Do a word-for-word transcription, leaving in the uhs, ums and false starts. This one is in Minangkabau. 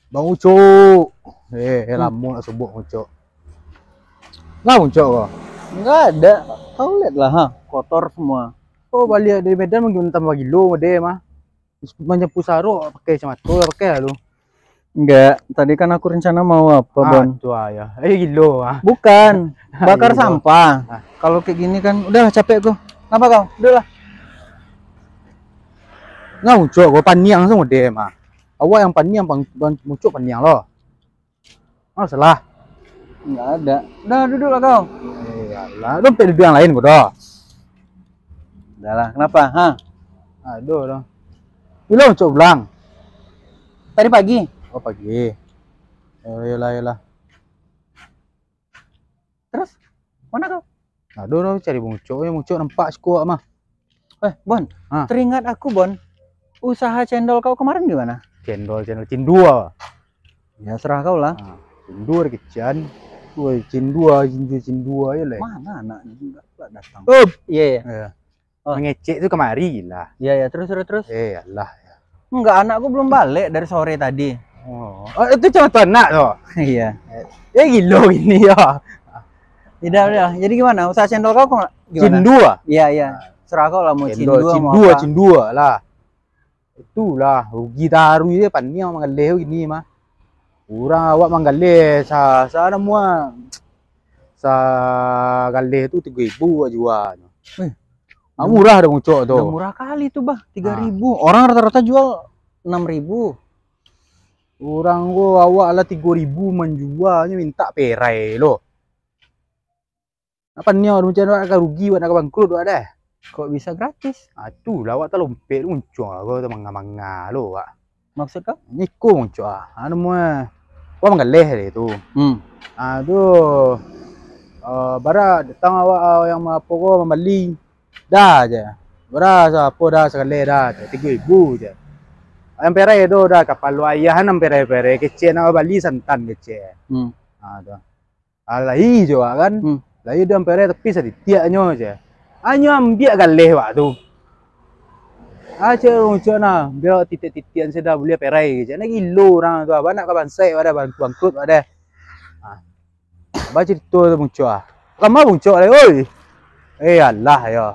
Bang Ucok. Eh, eh, lamo nak sobok Bang Ucok. Lah Bang Ucok ko. Enggak ada. Kau lihat lah, ha, kotor semua. Oh, baliak dari Medan manggi tambah gilo mode mah. Manyapu sarok pakai kacamato lah pakai lah tu. Enggak, tadi kan aku rencana mau apa, Bon? Ah, tu ah, ya. Eh, gilo ah. Bukan, bakar sampah. Ah. Kalau kayak gini kan, udah capek aku. Kenapa kau? Udah lah. Nah, Ucok, gua paniang sama dia mah. Awak yang paniang, bang, bang Ucok paniang loh. Oh, salah. Enggak ada. Udah, duduklah kau. Eh, alah, dompet duduk yang lain, bodoh. Udah lah, kenapa? Ha? Aduh, dah. Bila Ucok pulang? Tadi pagi. Oh, pagi. Ayolah, ayolah. Terus? Mana kau? Aduh, dah cari Bang Ucok, ya, Bang Ucok nampak siko mah. Eh, Bon, ha? Teringat aku, Bon. Usaha cendol kau kemarin gimana? Cendol, cendol, cindua. Ya, serah kau lah. Ha, cindua ada kecian. Woi, cindua, cindua, cindua aja lah. Mana anak ni? Enggak pula datang. Up. Iya, iya. Iya. Oh. Mangecek tu kamari lah. Iya, iya. Terus, terus, terus. Eh, alah. Enggak, anakku belum balik dari sore tadi. Oh. Oh, itu cuma tu anak tu? Iya. Eh, eh, gilo gini ya. Tidak, udah. Jadi gimana? Usaha cendol kau kok gimana? Cindua? Iya, iya. Serah kau lah mau cindua, cindua, mau apa. Cindua, cindua lah. Itulah, rugi taruih dia, paniang manggaleh gini mah. Urang awak manggaleh sa, sa namuah, sagaleh tu tigo ribu awak jua. Wih. Ah, murah dah Bang Ucok tu. Dah murah kali tu, bah, tiga ribu. Ah. Orang rata-rata jual enam ribu. Urang ko awak lah tigo ribu manjualnyo minta perai lo. Apa ni awak macam awak ka rugi, awak nak ka bangkrut awak dah. Kok bisa gratis? Ah, tu lah awak talompek tu muncul ko tamanga-manga lo awak. Maksud kau? Niko muncul ah. Anu mua. Awak manggaleh deh tu. Hmm. Ah, tu, ah, bara datang awak, ah, yang apo ko mambali. Dah je. Bara sa-, apo dah sagaleh dah je. Tigo ribu je. Yang perai tu dah kapalo ayah nan perai-perai kecek nak bali santan kecek. Hmm. Ah, tu. Ah, lai jo awak kan. Hmm. Lai tu amperai tapi satitiaknyo je. Anyo ambiak galeh awak tu. Ah, cek Bang Ucok nah, biar awak titiak-titiak sajo dah buliah perai je. Nak gilo urang tu, abah nak ka bansaik awak dah, bang-, bangkrut awak dah. Ah. Abah carito tu Bang Ucok ah. Kama Bang Ucok lai, oi. Eh, alah yo.